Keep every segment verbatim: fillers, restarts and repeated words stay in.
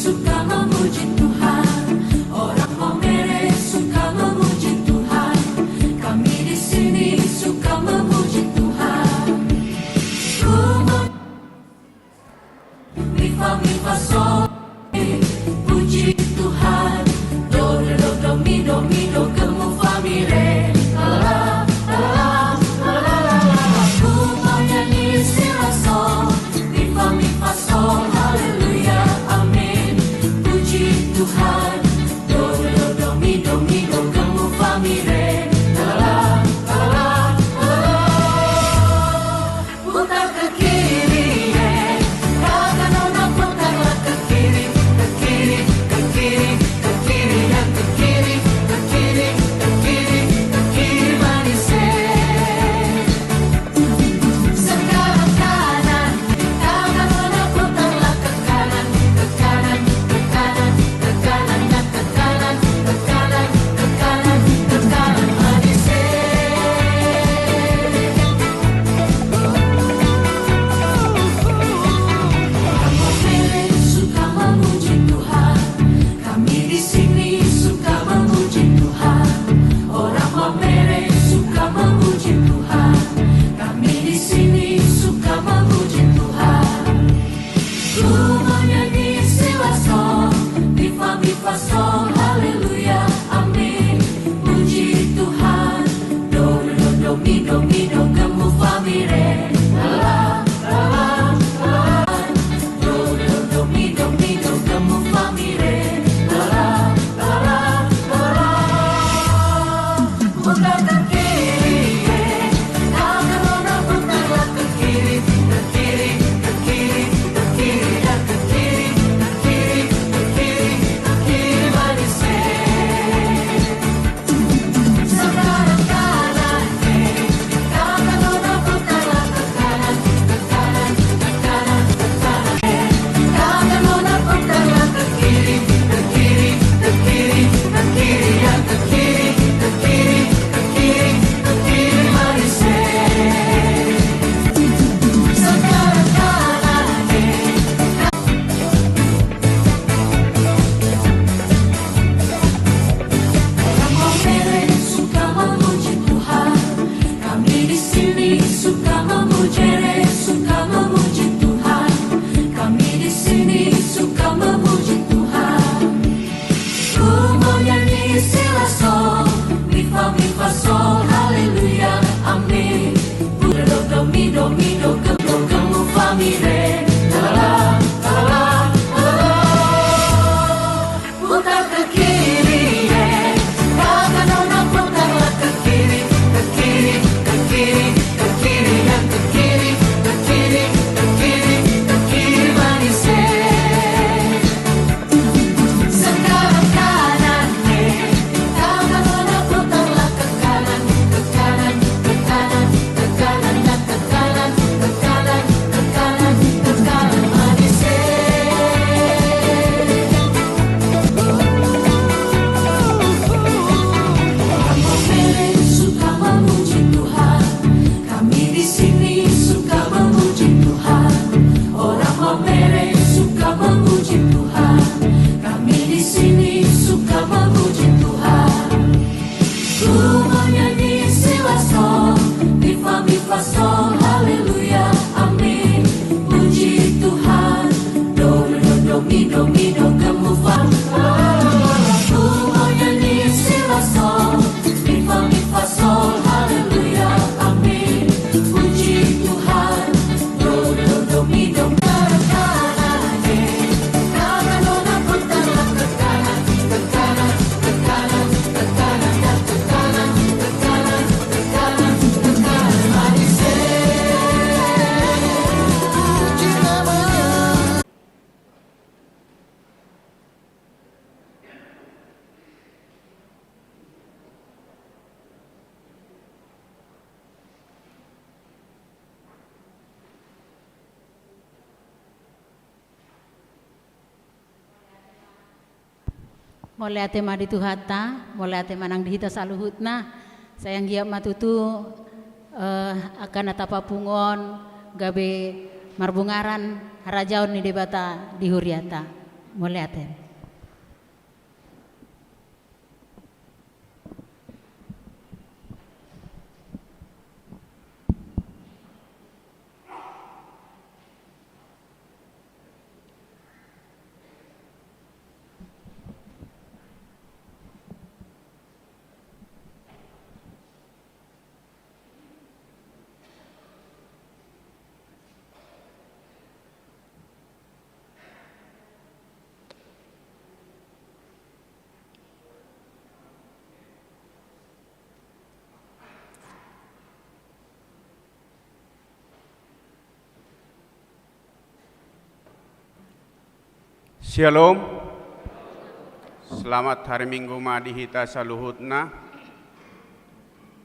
suka memuji Tuhan. Orang Maumere suka memuji Tuhan. Kami di sini suka memuji Tuhan. Ku mau mi fa mi fa sol. Puji Tuhan. Do re do do mi do mi do, gemu fa mi re. La la la la la la. Ku mau nyanyi si la sol. Mi fa mi fa sol. Haleluya. Amin. Puji Tuhan. Do re do do mi do mi do, gemu fa mi re. La la la la la la. Putar ke kiri, eh. Kanan, ona, putarlah ke kiri, ke kiri, ke kiri, ke kiri, dan ke kiri, ke kiri, ke kiri, ke kiri manis, eh. Sekarang kanan, kanan, ona, putarlah ke kanan, ke kanan, ke kanan, ke kanan, dan ke kanan, ke kanan, ke kanan manis, eh. Orang Maumere suka memuji Tuhan. Kami di sini suka memuji Tuhan. Orang Maumere suka memuji Tuhan. Kami di sini suka memuji Tuhan. Ku mau nyanyi si la sol, mi fa mi fa sol, haleluya, amin. Puji Tuhan. Do re do do mi do mi do, gemu fa mi re. La la la la la. Do re do do mi do mi do, gemu fa mi re. La la la la la. Putar ke kiri, eh. Kanan, ona, putarlah ke kiri, ke kiri, ke kiri, ke kiri, dan ke kiri, ke kiri, ke kiri, ke kiri manis, eh. Sekarang kanan, eh. Kanan, ona, putarlah ke kanan, ke kanan, ke kanan, ke kanan, eh. Kanan, ona, putarlah ke kiri, ke kiri, ke kiri, ke kiri, dan ke kiri, ke kiri, ke kiri, ke kiri manis, eh. Sekarang kanan, eh. Orang Maumere suka memuji Tuhan. Kami di sini suka memuji, suka memuji Tuhan. Kami di sini suka memuji Tuhan. Ku mau nyanyi si la sol, mi fa mi fa sol, haleluya, amin. Do re do do mi do mi do, gemu gemu fa mi re. La la la la la. Putar ke kiri, eh. Kanan, ona, putarlah ke kiri, ke kiri, ke kiri, ke kiri, dan ke kiri, ke kiri, ke kiri, ke kiri manis, eh. Sekarang kanan, eh. Kanan, ona, putarlah ke kanan, ke kanan, ke kanan, ke kanan, dan ke kanan, ke kanan, ke kanan, ke kanan manis, eh. Orang Maumere suka memuji Tuhan. Kami di sini suka memuji Tuhan. Orang Maumere suka memuji Tuhan. Kami di sini suka memuji Tuhan. Ku mau nyanyi si la sol, mi fa mi fa sol, haleluya, amin. Puji Tuhan. Do re do do mi do mi do, gemu fa. Ku mau nyanyi si la sol, mi fa mi fa sol, haleluya, amin. Puji Tuhan. Do re do do mi do. Mauliate ma di Tuhanta, mauliate ma nang di hita saluhutna, sai anggiat ma tutu, eh, angka na tapapungu on gabe marbungaran harajaon ni Debata di huriata. Mauliate. Syalom. Selamat hari Minggu ma di hita saluhutna.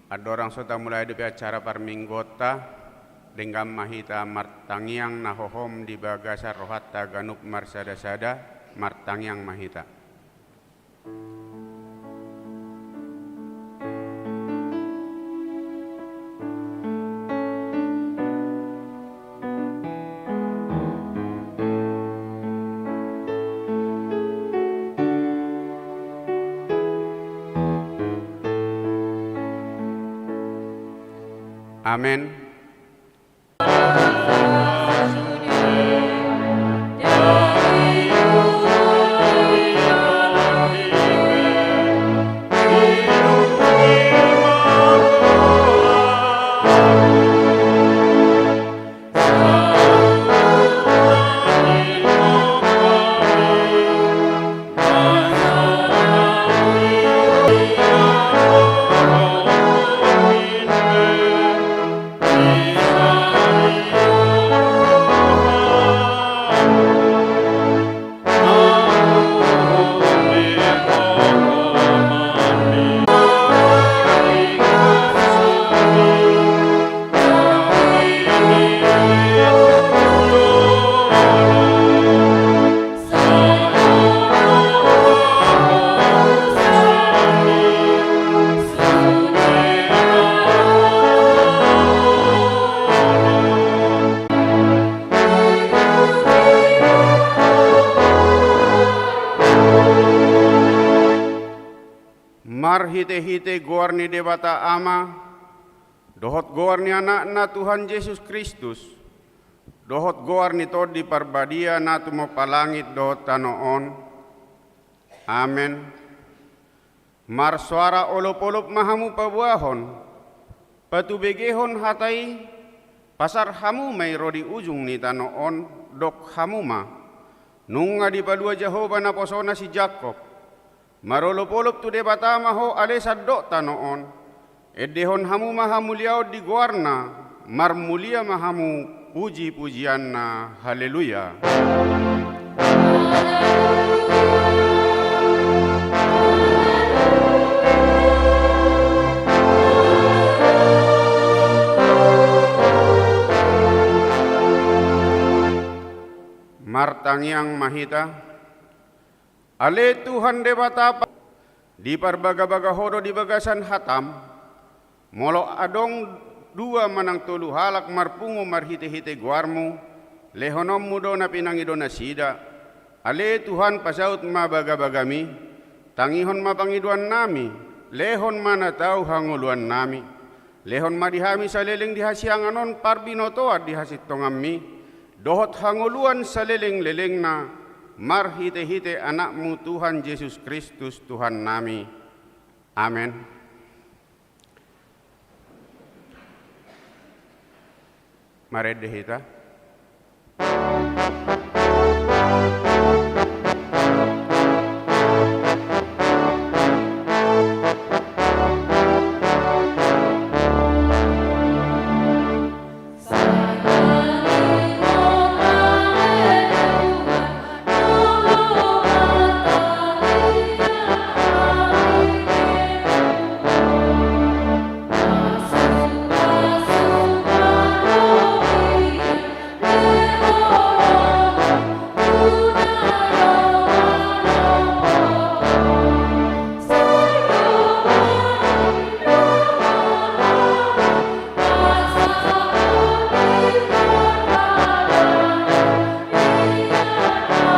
Andorang so tamulai dope acara parmingguonta, denggan ma hita martangiang na hohom di bagasan rohanta ganup marsada-sada, martangiang ma hita. Amen. Marhite-hite goar ni Debata Ama, dohot goar ni Anakna Tuhan Jesus Kristus, dohot goar ni Tondi Parbadia na tumompa langit dohot tano on. Amen. Marsoara olop-olop ma hamu paboahon, patubegehon hata i, pasar hamu ma i ro di ujung ni tano on, dok hamu ma: Nunga dipalua Jahowa naposona si Jakkob. Marolop-olop tu Debata ma ho ale sandok tano on. Endehon hamu ma hamuliaon di goarna, marmulia ma hamu puji-pujianna. Haleluya. Martangiang ma hita. Ale Tuhan Debata, diparbagabaga ho do di bagasan hatam. Molo adong dua manang tolu halak marpungu marhite-hite goarmu, lehononmu do na pinangido nasida. Ale Tuhan, pasaut ma bagabagami, tangihon ma pangidoannami, lehon ma na tau hangoluannami. Lehon ma di hami saleleng di hasiangan on parbinotoan di hasintonganmi, dohot hangoluan saleleng-lelengna, marhite-hite Anakmu Tuhan Jesus Kristus Tuhannami. Amen. Marende hita.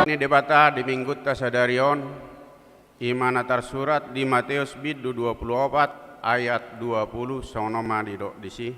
Ni Debata di Minggunta sadari on, i ma na tarsurat di Mateus bindu dua pulu opat ayat dua pulu, songon on ma didok disi.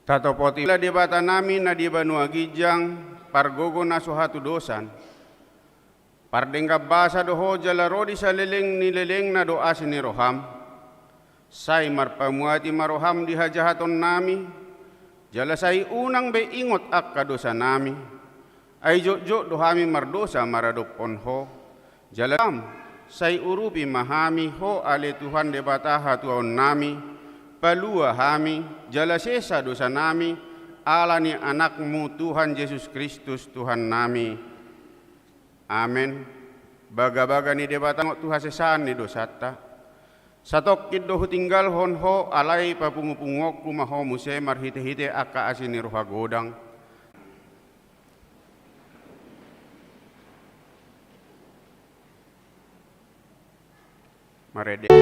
Tatopoti ma Debata nami na di banua ginjang, pargogo na so hatudosan. Pardenggan basa do Ho jala ro di saleleng ni lelengna do asi ni roham. Sai marpamuati ma roham di hajahaton nami, jala sai unang be ingot angka dosa nami. Ai jotjot do hami mardosa maradophon Ho. Jala sai urupi ma hami Ho ale Tuhan Debata hatuaon nami, palua hami, jala sesa dosa nami, ala ni Anakmu Tuhan Jesus Kristus Tuhan nami. Amen. Bagabaga ni Debata ingot tu hasesaan ni dosanta. Satongkin do hutinggalhon Ho, alai papungupunguonku ma Ho muse marhitehite angka asi ni roha godang. Marende.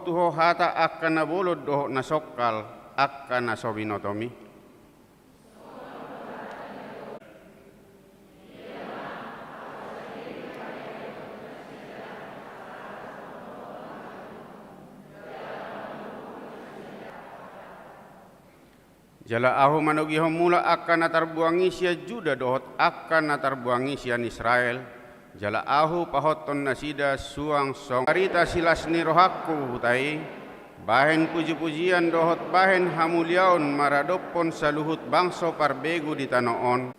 Tu Ho hata angka na bolon dohot na songkal, angka na so binotomi. Jala Ahu manogihon mula angka na tarbuangi sian Juda dohot angka na tarbuangi sian Israel. Jala Ahu pahothon nasida suang songon barita silas ni rohangku huta i, bahen pujipujian dohot bahen hamuliaon maradophon saluhut bangso parbegu di tano on.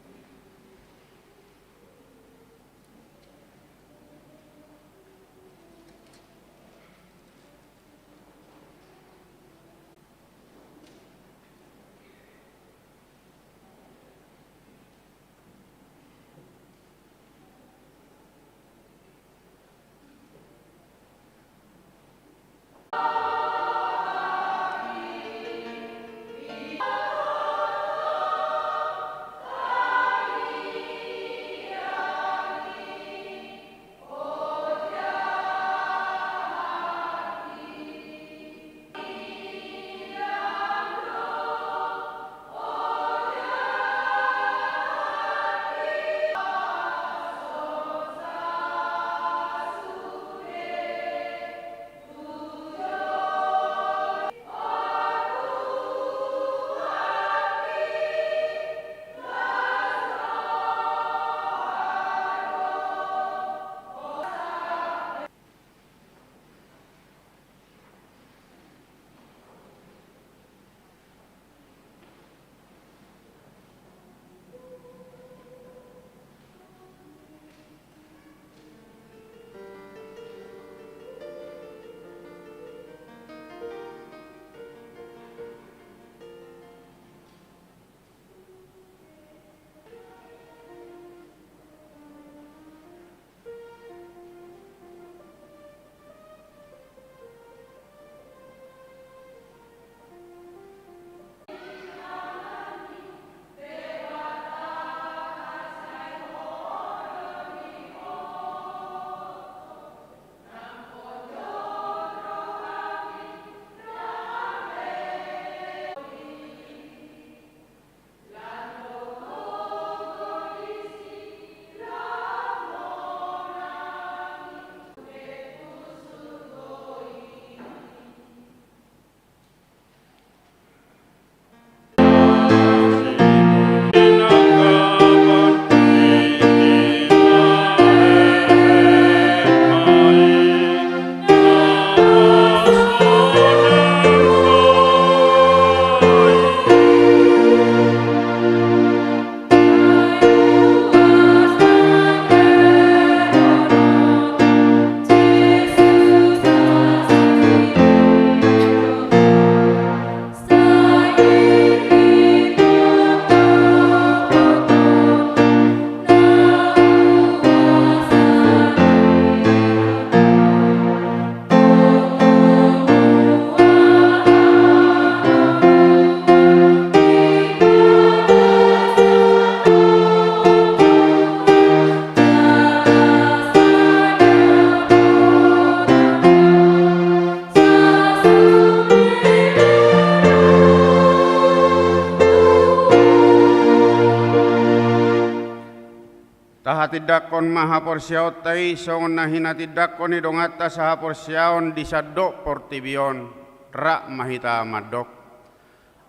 Tindanghon ma haporseaonta i songon na hinatindangkon ni donganta sahaporseaon di sandok portibi on, rap ma hita mandok.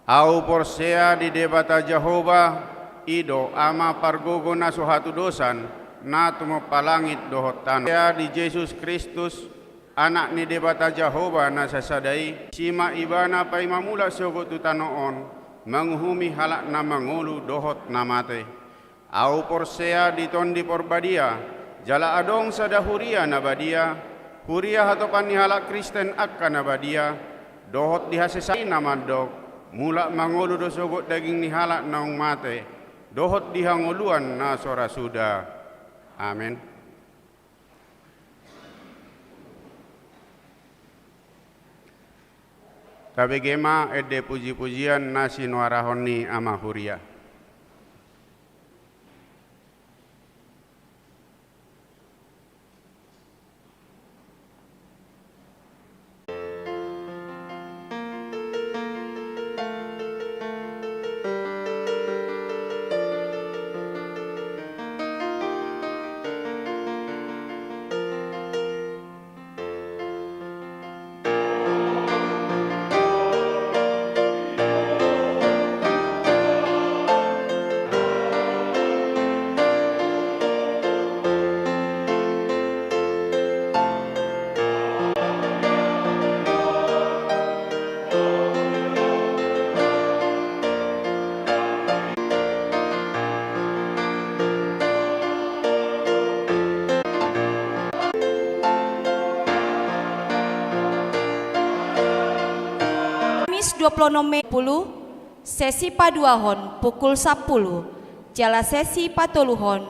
Ahu porsea di Debata Jahowa, i do Ama pargogo na so hatudosan, na tumompa langit dohot tano. Porsea di Jesus Kristus, Anak ni Debata Jahowa na sasada i, disi ma Ibana paima mulak sogot tu tano on, manguhumi halak na mangolu dohot na mate. Ahu porsea di Tondi Porbadia, jala adong sada huria na badia, huria hatopan ni halak Kristen angka na badia, dohot di hasesaan i na mandok, mulak mangolu do sogot daging ni halak naung mate, dohot di hangoluan na so ra suda. Amen. Tabege ma ende pujipujian na sinuarahon ni ama huria. Kamis dua puluh enam Mei pukul, sesi paduahon pukul sampulu, jala sesi patoluhon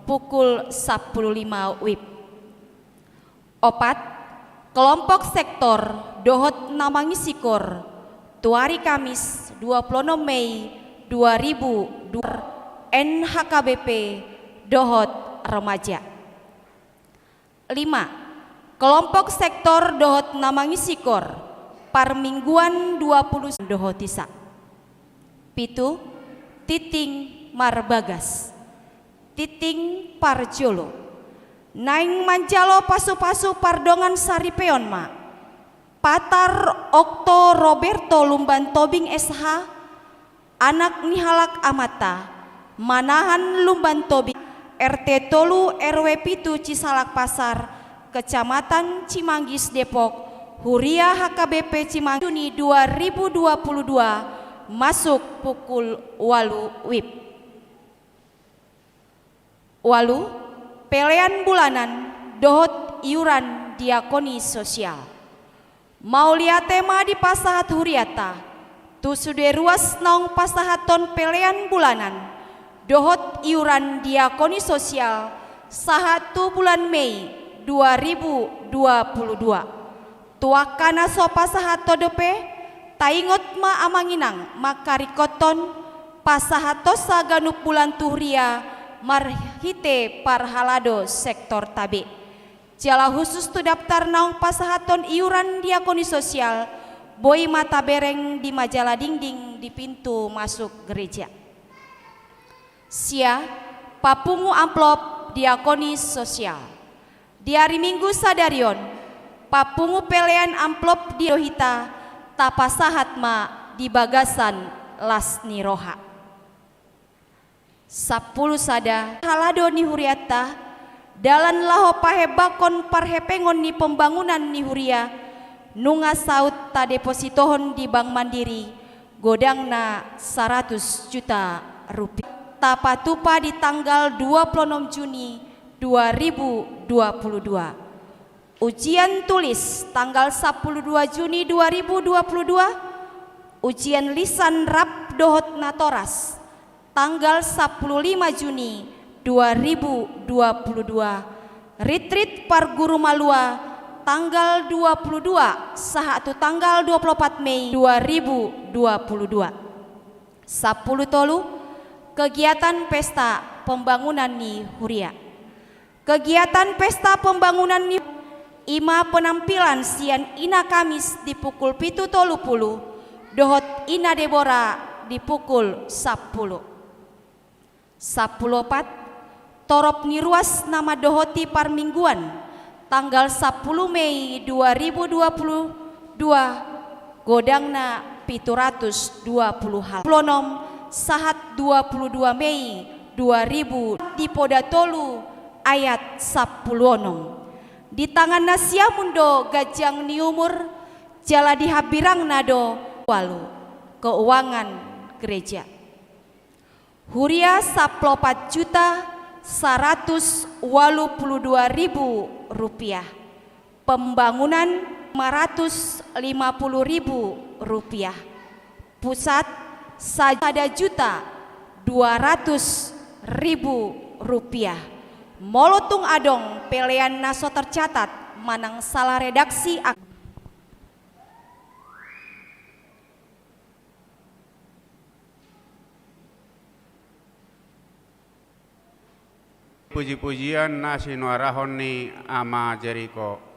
pukul sampulu lima wib. Opat, kelompok sektor dohot na mangisi kor tu ari Kamis dua puluh enam Mei dua ribu dua, N H K B P dohot remaja. Lima, kelompok sektor dohot na mangisi kor parmingguan dua puluh dohot isa. Pitu, tinting marbagas. Tinting parjolo. Naeng manjalo pasupasu pardongan saripeon ma Patar Okto Roberto Lumban Tobing S H, anak ni halak amanta, Manahan Lumban Tobing, R T tolu R W pitu Cisalak Pasar, Kecamatan Cimanggis, Depok, huria H K B P Cimanggis, Juni dua ribu dua puluh dua, masuk pukul ualu wib. Ualu, pelean bulanan dohot iuran diakoni sosial. Mauliate ma dipasahat hurianta tu sude ruas naung pasahathon pelean bulanan dohot iuran diakoni sosial sahat tu bulan Mei dua ribu dua puluh dua. Tu angka na so pasahathon dope, taingot ma amang inang mangkaringkothon pasahathonsa ganup bulan tu huria marhite parhalado sektorta be. Jala husus tu daftar naung pasahathon iuran diakoni sosial, boi ma tabereng di majala dingding di pintu masuk gereja. Sia, papungu amplop diakoni sosial. Di ari Minggu sadari on, papungu pelean amplop di do hita, tapasahat ma di bagasan las ni roha. Sampulu sada, halado ni hurianta, dalan laho pahembangkon parhepengon ni pembangunan ni huria, nunga saut tadepositohon di Bank Mandiri, godangna saratus juta rupiah. Tapatupa di tanggal dua puluh enam Juni dua ribu dua puluh dua. Ujian tulis tanggal sampulu dua Juni dua ribu dua puluh dua. Ujian lisan rap dohot natoras tanggal sampulu lima Juni dua ribu dua puluh dua. Ritrit parguru malua tanggal dua puluh dua sahat tu tanggal dua puluh opat Mei dua ribu dua puluh dua. Sampulu tolu, kegiatan pesta pembangunan ni huria. Kegiatan pesta pembangunan ni, i ma penampilan sian Ina Kamis di pukul pitu tolu pulu, dohot Ina Debora di pukul sampulu. Sampulu opat, Torop ni ruas na mandohoti parmingguan, tanggal sampulu Mei dua ribu dua puluh dua, godangna pitu ratus dua puluh halaman. Sahat dua puluh dua Mei dua ribu, di poda tolu ayat sampulu onom. Di tangan nasiamun do ganjang ni umur, jala di hambirangna do ualu keuangan gereja. Huria sampulu opat juta saratus ualu pulu dua ribu rupiah. Pembangunan lima ratus lima puluh ribu rupiah. Pusat sada juta dua ratus ribu rupiah. Molo tung adong pelean na so tercatat manang salah redaksi, ak- Puji-pujian na sinuarahon ni Ama Jeriko.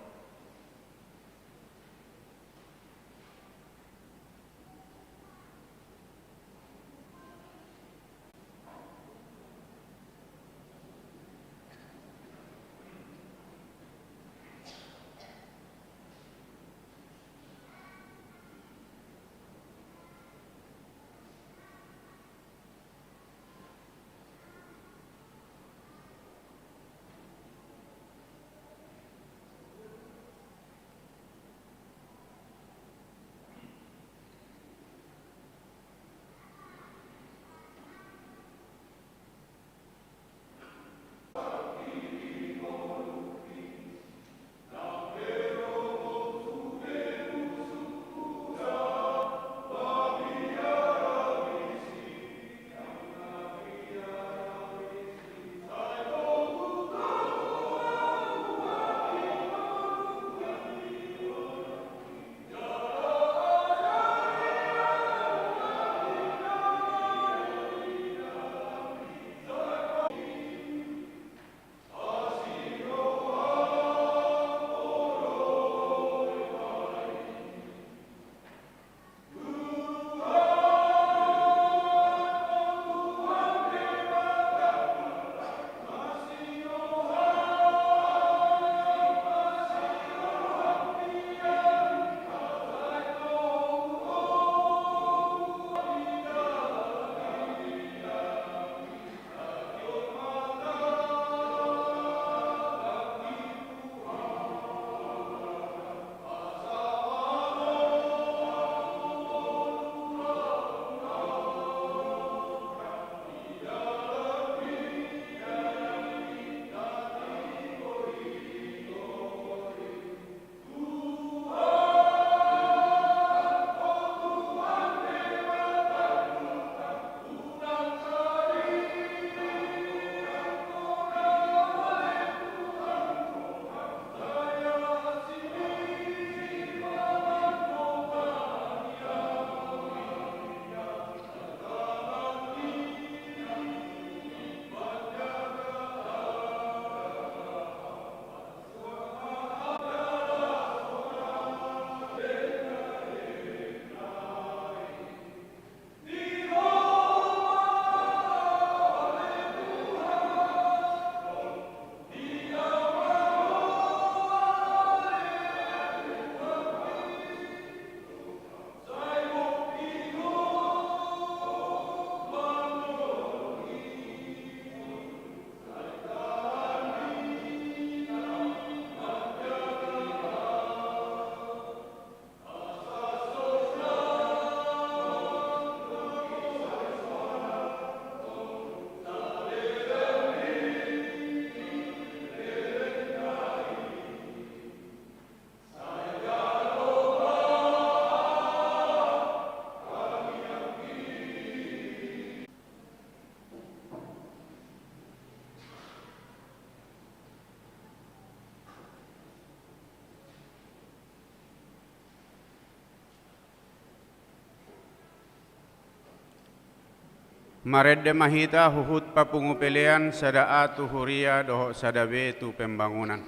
Marende ma hita huhut papungu pelean sada A tu huria dohot sada B tu pembangunan.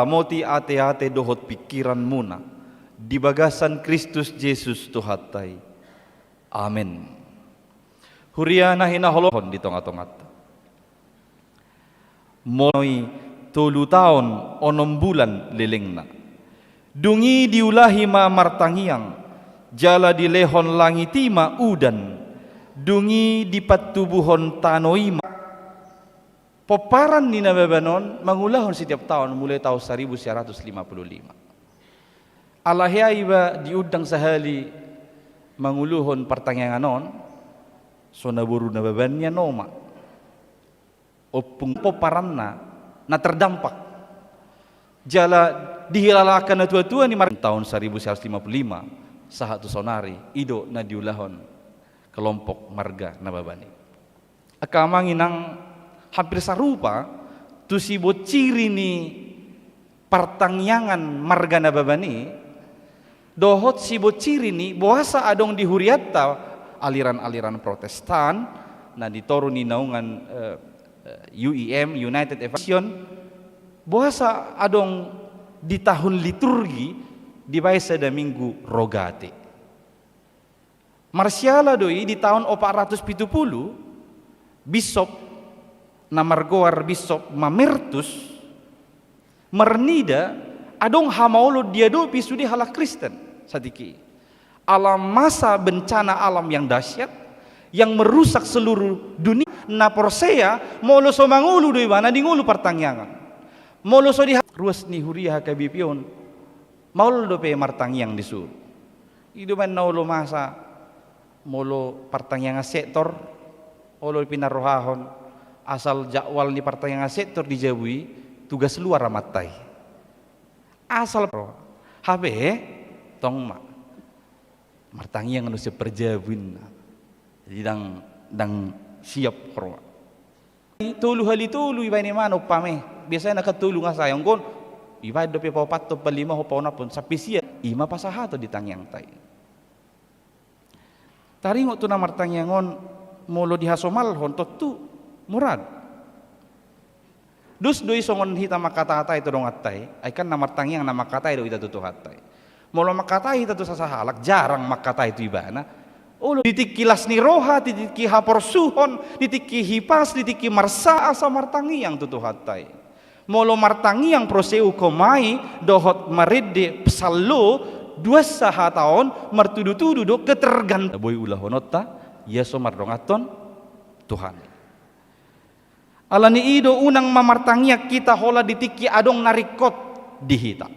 Ramoti ateate dohot pingkiranmuna di bagasan Kristus Jesus Tuhanta i. Amen. Huria na hinaholongan di tongatonganta. Molo i tolu taon onom bulan lelengna. Dung i diulahi ma martangiang, jala dilehon langit i ma udan. Dung i dipatubuhon tano i ma. Pomparan ni Nababan on mangulahon setiap taon mulai taon saribu sia ratus lima puluh lima. Ala hea iba diundang sahali manguluhon partangiangan on, so naboru Nababan nian on ma. Ompung pomparanna na terdampak. Jala dihilala angka natuatua ni mar-, taon saribu sia ratus lima puluh lima, sahat tu saonari, i do na diulahon kelompok marga Nababan i. Angka amang inang, hampir sarupa tu sibonciri ni partangiangan marga Nababan i, dohot sibonciri ni boasa adong di hurianta aliran-aliran Protestan, na di toru ni naungan, eh, eh, U E M, United Evangelist Mission, boasa adong di tahun liturgi dibaen sada minggu Rogate. Marsiala do i di taon opat ratus pitu pulu, bisop na margoar Bisop Mamertus marnida adong hamaolon diadopi sude halak Kristen satingki i. Ala masa bencana alam yang dahsyat, yang merusak seluruh dunia, na porsea, molo so mangolu do ibana di ngolu partangiangan. Molo so di ha-, ruas ni huria H K B P on, maol dope martangiang disuru. I do baen na olo masa, molo partangiangan sektor, olo pinarrohahon, asal jadwal ni partangiangan sektor di jabu i, tugas luar amanta i. Asal pro, hape, tong ma. Martangiang do sian parjabu inna. Jadi ndang, ndang siap roha. Tolu hali tolu ibaen imana umpama i. Biasana kan tolu nga sae, anggo on ibaen dope paopathon, palimahon, paonomhon, sampe sia, i ma pasahaton di tangiangta i. Taringot tu na martangiang on, molo dihasomalhon tontu murad. Dos do i songon hita mangkatahatai tu donganta i, ai kan na martangiang na mangkatai do hita tu Tuhanta i. Molo mangkatai hita tu sasahalak, jarang mangkatai tu ibana. Olo, di tingki las ni roha, di tingki haporsuhon, di tingki hipas, di tingki marsa asa martangiang tu Tuhanta i. Molo martangiang proseu komai dohot marende psallo, duansa hata on martudutudu do ketergantungan boi ulahononta, ia so mardonganhon Tuhan. Alani i do unang ma martangiang hita holan di tingki adong na ringkot di hita.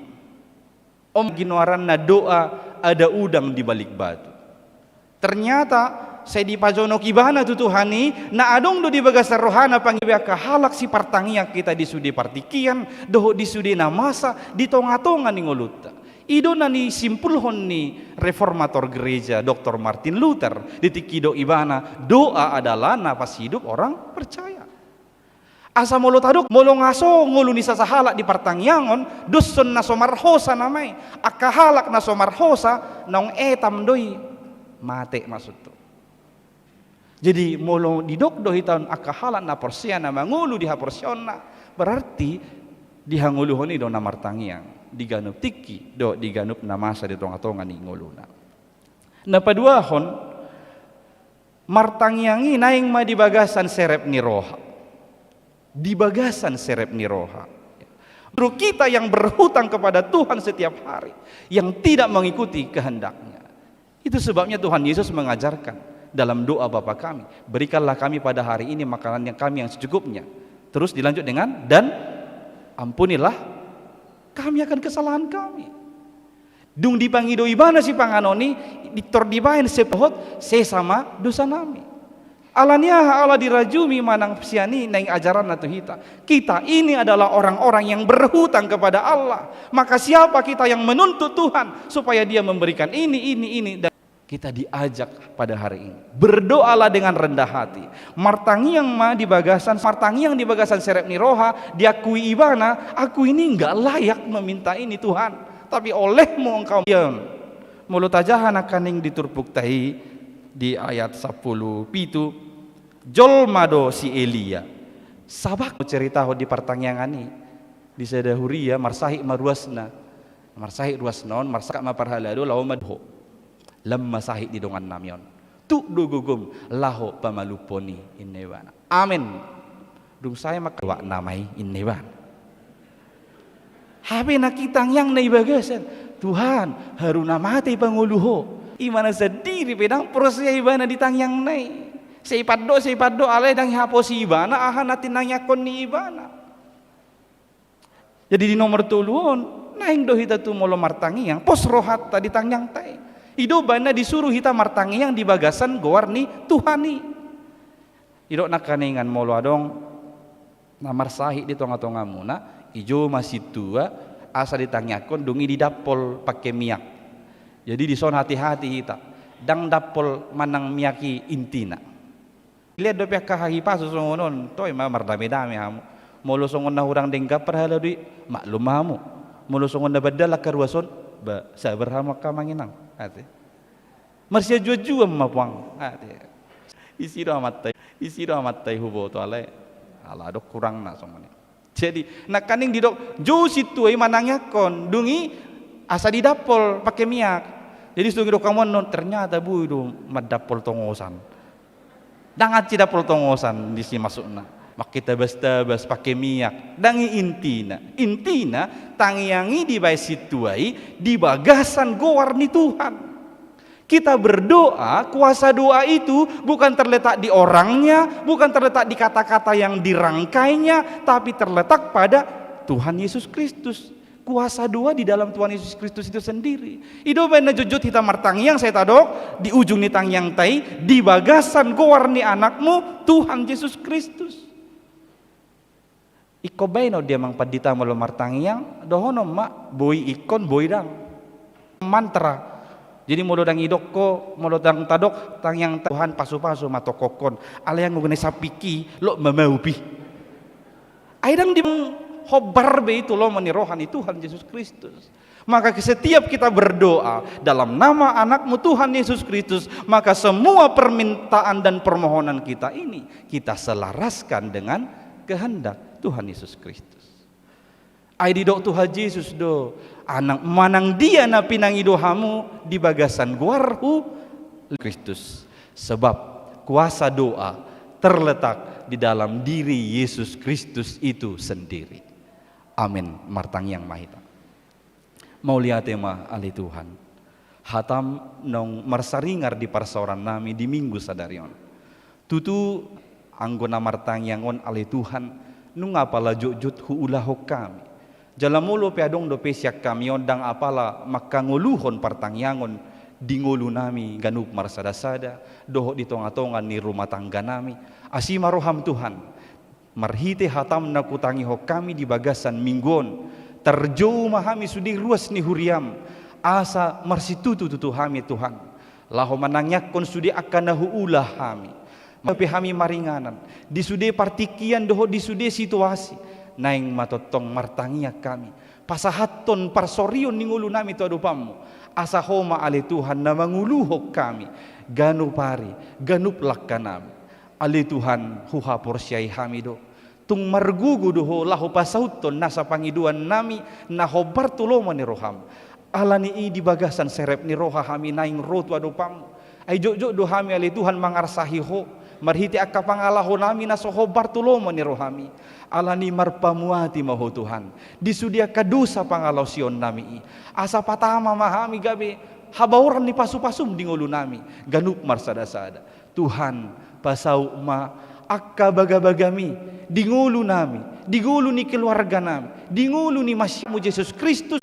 Om ginoaranna doa ada udang di balik batu. Ternyata sai dipajonok ibana tu Tuhan i, na adong do di bagasan rohana pangidoan angka halak sipartangiang hita di sude partingkian, dohot di sude na masa, di tongatonga ni ngolunta. I do na nisimpulhon ni reformator gereja Doktor Martin Luther, di tingki didok ibana, doa adalah napas hidup orang percaya. Asa molo tadok, molo nga so ngolu ni sasahalak di partangiangon, doshon na so marhosa nama i. Angka halak na so marhosa, naung etam do i. Mate maksudhu. Jadi, molo didok do hita on angka halak na porsea na mangolu di haporseaonna, berarti di hangoluhon i do na martangiang, di ganup tingki, dohot di ganup na masa di tongatonga ni ngoluna. Na paduahon, martangiang i naeng ma di bagasan serep ni roha. Di bagasan serep ni roha. Justru kita yang berhutang kepada Tuhan setiap hari, yang tidak mengikuti kehendak-Nya. Itu sebabnya Tuhan Yesus mengajarkan dalam doa Bapa Kami, "Berikanlah kami pada hari ini makanan yang kami yang secukupnya." Terus dilanjut dengan, "Dan ampunilah kami akan kesalahan kami." Dung dipangido ibana sipanganon i, pintor dibaen, "Sesa ma dosanami." Alani aha? Ala dirajumi manang sian i naeng ajaranna tu hita. Kita ini adalah orang-orang yang berhutang kepada Allah. Maka siapa kita yang menuntut Tuhan supaya Dia memberikan ini, ini, ini, dan kita diajak pada hari ini. Berdoalah dengan rendah hati. Martangiang ma di bagasan, martangiang di bagasan serep ni roha, diakui ibana, "Aku ini nggak layak meminta ini, Tuhan. Tapi oleh-Mu engkau." Molo tajaha nangkaning di turpukta i di ayat sampulu pitu, jolma do si Elia. Sabak ceritahon di partangiangan i. Di sada huria marsahit ma ruasna. Marsahit ruasna on, marsangkap ma parhalado, laho ma dohot. Lam ma sahit di dongannami on. Tuk do gogom laho pamalumhon i, inna ibana. Amen. Dung sae ma, uakna ma i, inna ibana. Hape nangkin tangiangna i bagasan, Tuhan, haru na mate pangolu Ho. Ibana sandiri pe ndang porsea ibana di tangiangna i. Sai pandok, sai pandok, alai ndang ihaposi ibana aha na tinangiangkon ni ibana. Jadi di nomor tolu on, naeng do hita tu molo martangiang, pos rohanta di tangiangta i. I do umbahen na disuru hita martangiang di bagasan goar ni Tuhan i. Didok nangkaningan molo adong na marsahit di tongatongamuna, i jou ma sintua, asa ditangiangkon, dung i didampol pake miak. Jadi dison hati-hati hita, ndang dampol manang miak i intina. Dilehon dope angka hahipasu songon on, toe ma mardamedame hamu. Molo songon na hurang denggan parhalado i, maklum ma hamu. Molo songon na bandal angka ruas on, ba, sabar hamu angka amang inang, ate. Marsianjuanjuan ma puang, ate. Isi do amanta i, isi do amanta i huboto, alai ala adong hurangna songon i. Jadi nangkaning didok, jou sintua i manangiangkon, dung i asa didampol pake miak. Jadi dung didok hamu annon, ternyata boi do mandampol tongosan. Ndang hansit dampol tongosan disi maksudna. Mangkitabastabas pake miak. Ndang i intina. Intina, tangiang i dibaen sintua i di bagasan goar ni Tuhan. Kita berdoa, kuasa doa itu bukan terletak di orangnya, bukan terletak di kata-kata yang dirangkainya, tapi terletak pada Tuhan Yesus Kristus. Kuasa doa di dalam Tuhan Yesus Kristus itu sendiri. I do umbahen na jotjot hita martangiang, sai tadok, di ujung ni tangiangta i, di bagasan goar ni Anakmu, Tuhan Yesus Kristus. Ingkon baenon di amang pandita molo martangiang, dohonon ma, boi ingkon, boi ndang. Mantra. Jadi molo ndang idok ho, molo ndang tadok, tangiang Tuhan pasupasu ma tongkokkon. Alai anggo na sampingki, lot ma maup i. Ai ndang dihombar be i tu lomo ni roha ni Tuhan Yesus Kristus. Maka setiap kita berdoa dalam nama Anakmu Tuhan Yesus Kristus, maka semua permintaan dan permohonan kita ini kita selaraskan dengan kehendak Tuhan Yesus Kristus. Ai didok Tuhan Jesus do, manang dia na pinangido hamu di bagasan goarhu, Kristus. Sebab kuasa doa terletak di dalam diri Yesus Kristus itu sendiri. Amin. Martangiang ma hita. Mauliate ma ale Tuhan. Hatam naung marsaringar di parsaorannami di Minggu sadari on. Tutu, anggo na martangiang on ale Tuhan, nunga apala jotjot huulahon hami. Jala molo pe adong dope sian hami on ndang apala mangkangoluhon partangiangon di ngolunami ganup marsadasada, dohot di tongatonga ni rumah tangganami. Asi ma roham Tuhan, marhite hatam na hutangihon hami di bagasan Minggu on, tarjou ma hami sude ruas ni huriam, asa marsitutu-tutu hami Tuhan. Laho manangiangkon sude angka na huula hami. Molo pe hami maringanan, di sude partingkian dohot di sude situasi, naeng ma tongtong martangiang hami. Pasahathon parsorion ni ngolunami tu adopanmu. Asa Ho ma ale Tuhan na manguluhon hami. Ganup ari, ganup langkanami. Ale Tuhan, huhaporseai hami do. Tung margogo do Ho laho pasauthon nasa pangidoannami na hombar tu lomo ni roham. Alani i di bagasan serep ni roha hami naeng ro tu adopanmu. Ai jotjot do hami ale Tuhan mangarsahi Ho. Marhite angka pangalahonami na so hombar tu lomo ni rohami. Alani i marpamuati ma Ho Tuhan. Di sude angka dosa pangalaosionnami i. Asa patama ma hami gabe habaoran ni pasupasum di ngolunami. Ganup marsadasada. Tuhan, pasaut ma angka bagabagami, di ngolunami, di ngolu ni keluarganami, di ngolu ni Masiamu Jesus Kristus.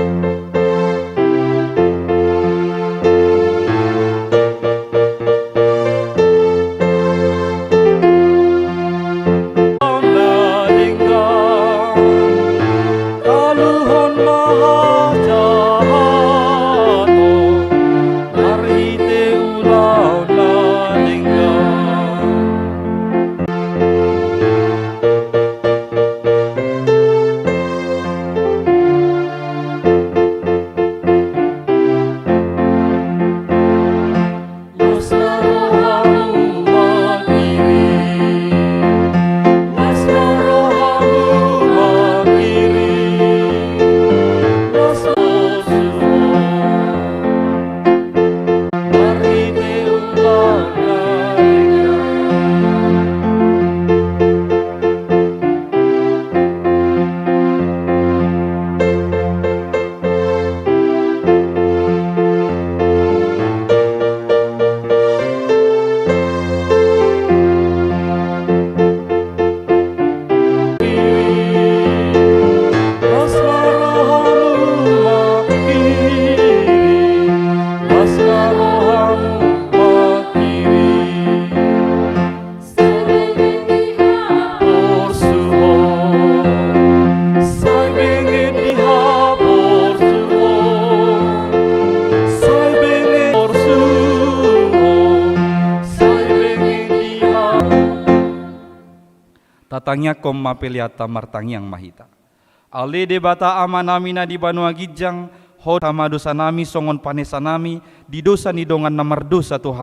Aluhon ma hajahaton, marhite ulaon na denggan. Tatangiangkon ma peleanta, martangiang ma hita. Ale Debata Amanami na di banua ginjang, Ho tama dosanami songon panesanami di dosa ni dongan na mardosa tu Ho.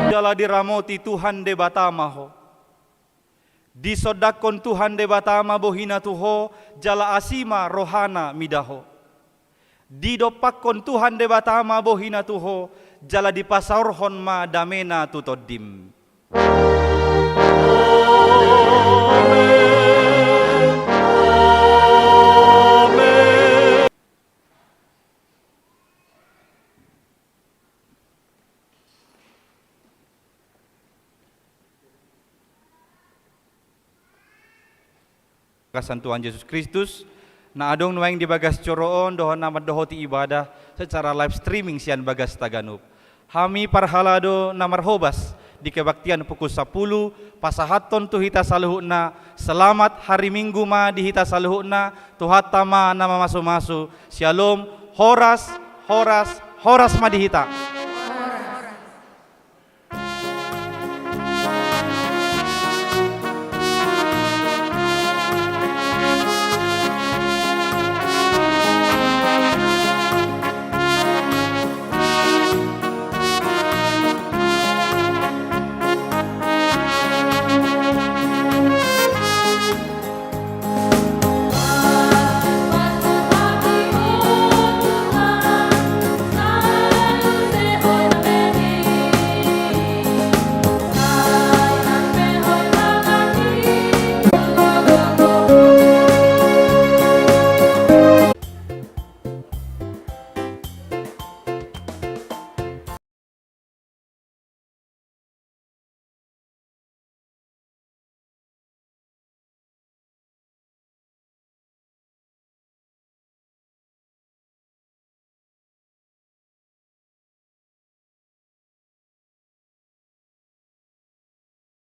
Jala diramoti Tuhan Debata ma ho. Disondangkon Tuhan Debata ma bohina tu ho, jala asi ma rohana mida ho. Didompakkon Tuhan Debata ma bohina tu ho, jala dipasaorhon ma damena tu tondim. Amen. Amen. Bagasan Tuhan Jesus Kristus, na adong nuaeng di bagas joro on dohot na mandohoti ibadah secara live streaming sian bagas taganup. Hami parhalado na marhobas di kebaktian pukul sapuluh, pasahathon tu hita saluhutna, selamat hari Minggu ma di hita saluhutna, Tuhanta ma na mamasumasu, syalom, horas, horas, horas ma di hita.